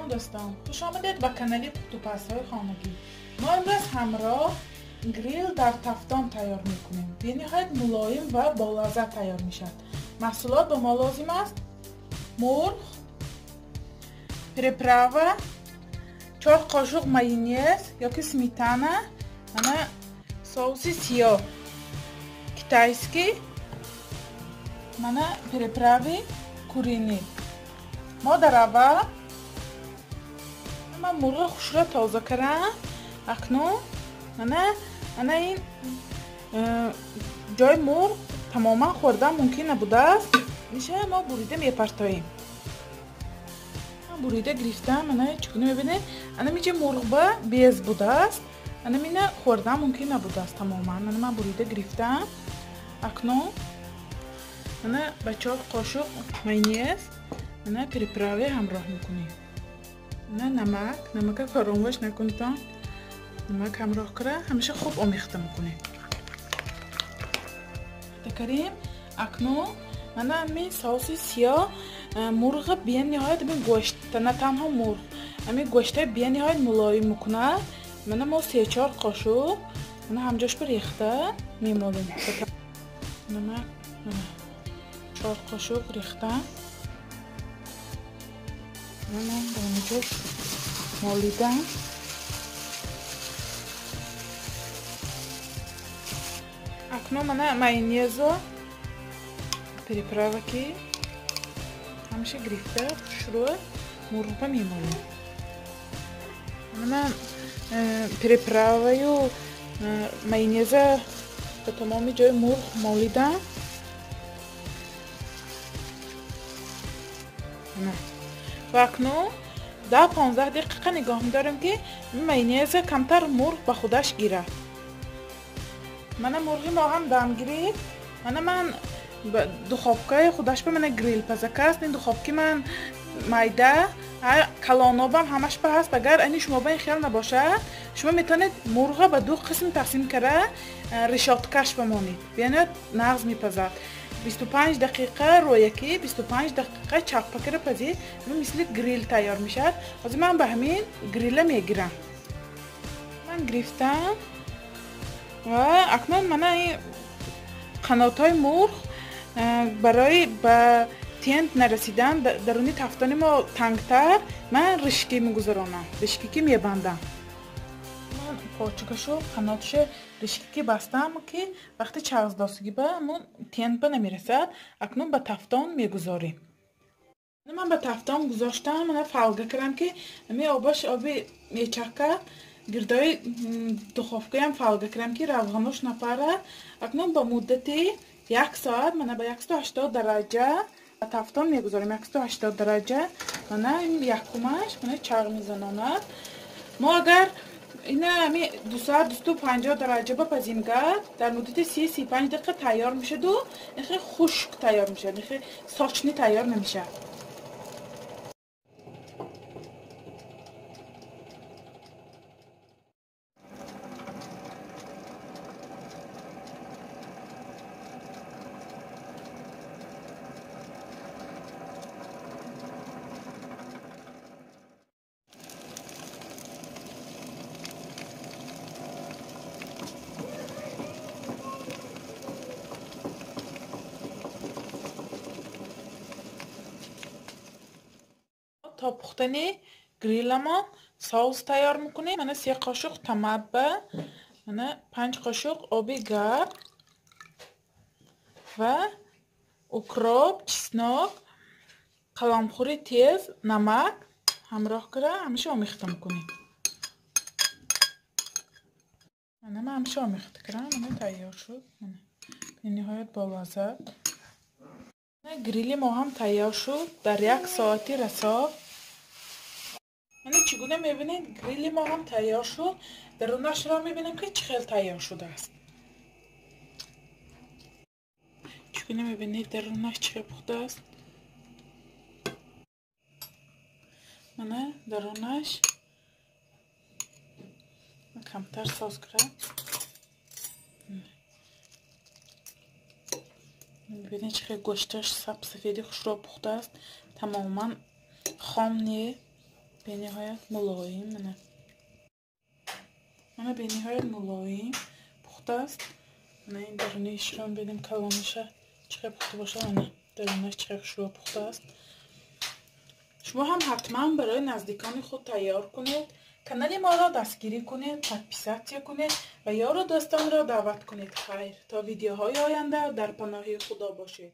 Салом дӯстон, хуш омадед ба канали пухтупазҳои хонагӣ. Мо имрӯз ҳамроҳ грил дар тафтон тайёр мекунем. Бениҳоят мулоим ва болаззат тайёр мешавад. Маҳсулот ба мо лозим аст: мурғ, приправа, 4 қошуқ майонез ёки сметана, ана соуси сиёҳ китайский, мана приправи куриный. Мо дар аввал ман мурғи хушро тоза кардам. Акнун ана ин ҷои мурғ тамоман хӯрдан мумкин набудааст. Ниша мо бурида мепартоем. Ман бурида гирифтам. Ана чӣ гуна мебинед, ана миҷа мурғ ба без будааст. Ана мина хӯрдан мумкин набудааст тамоман. Ана ман бурида гирифтам. Акнун ана ба 4 қошуқ майонез, ана приправе ҳамроҳ мекунем. Ана намак, намака фаромӯш накунед. Намак ҳамроҳ кара, ҳамеша хуб омехта мекунем. Такарим. Акнун мана ҳамин соуси сиёҳ мурғ бениҳоят ҳамин гӯшт, на танҳо мурғ, ҳамин гӯшта бениҳоят мулоим мекунад. Мана мо 3-4 қошуқ мана ҳамҷош ба рехта мемолем. Мана 4 қошуқ рехтам. Мана ба ҳамҷош молидам. Акнун мана майонезо приправа ки ҳамеша гирифта хушрӯ мурғба мемолем. Мана приправаю майонеза ба тамоми ҷои мурғ молидам. Ва акнун 10-15 дақиқа нигоҳ медорем ки майонеза камтар мурғ ба худаш гирад. Мана мурғи мо ҳам дам гирифт. Мана ман духовкаи худаш ба мана грил пазака аст. Ин духовки ман майда, калонобам ҳамаш па ҳаст. Агар ани шумо ба ин хел набошад, шумо метавонед мурғро ба 2 қисм тақсим карда решоткаш бамонед. Бениҳоят нағз мепазад. 25 дақиқа рӯякӣ, 25 дақиқа чаппа карда пазед, мисли грил тайёр мешавад. Ҳозир ман ба ҳамин грила мегирам. Ман гирифтам ва акнун мана ин қанотҳои мурғ барои ба тент нарасидан даруни тафтони мо тангтар ман ришки мегузаронам, ришки ки мебандам. Ман почкашу қанотшо ришки ки бастам ки вақти чағздосигӣ ба ҳамун тент ба намерасад. Акнун ба тафтон мегузорем. Ман ба тафтон гузоштам. Мана фалга кардам ки ҳамин обаш оби мечакад. Гирдои духовкаям фалга кардам ки равғанош напарад. Акнун ба муддати 1 соат мана ба 180 дараҷа ба тафтон мегузорем. 180 дараҷа мана ин якумаш мана чағ мезанонад. Мо агар ина ҳами 200-250 дараҷа бапазим гар дар муддати 30-35 дақиқа тайёр мешаду ихе хушк тайёр мешавад, ихе сочни тайёр намешавад. То пухтани гриламон соус тайёр мекунем. Мана 3 қошуқ томатба, мана 5 қошуқ оби гарм ва укроп, чеснок, қаламхӯри тез, намак ҳамроҳ кара ҳамеша омехта мекунем. Мана ман ҳамеша омехта кардам. Мана тайёр шуд. Мана бениҳоят болаззат. Грили мо ҳам тайёр шуд дар 1 соати расо. Мана чӣ гуна мебинед, грили мо ҳам тайёр шуд. Дарунашро мебинем ки чӣ хел тайёр шудааст. Чӣ гуна мебинед, дарунаш чӣ хел пухтааст. Мана дарунаш камтар соз кардам. Мебинед чӣ хел гӯшташ саб сафеди хушро пухтааст, тамоман хом не. Бениҳоят мулоим, мана. Мана бениҳоят мулоим пухтааст. Мана ин дарунишро бинем, калониша чӣ хел пухта бошад. Мана дарунаш чӣ хел хушрӯ пухтааст. Шумо ҳам ҳатман барои наздикони худ тайёр кунед. Канали моро дастгирӣ кунед, подписаться кунед ва ёру дӯстонро даъват кунед. Хайр, то видеоҳои оянда дар паноҳи Худо бошед.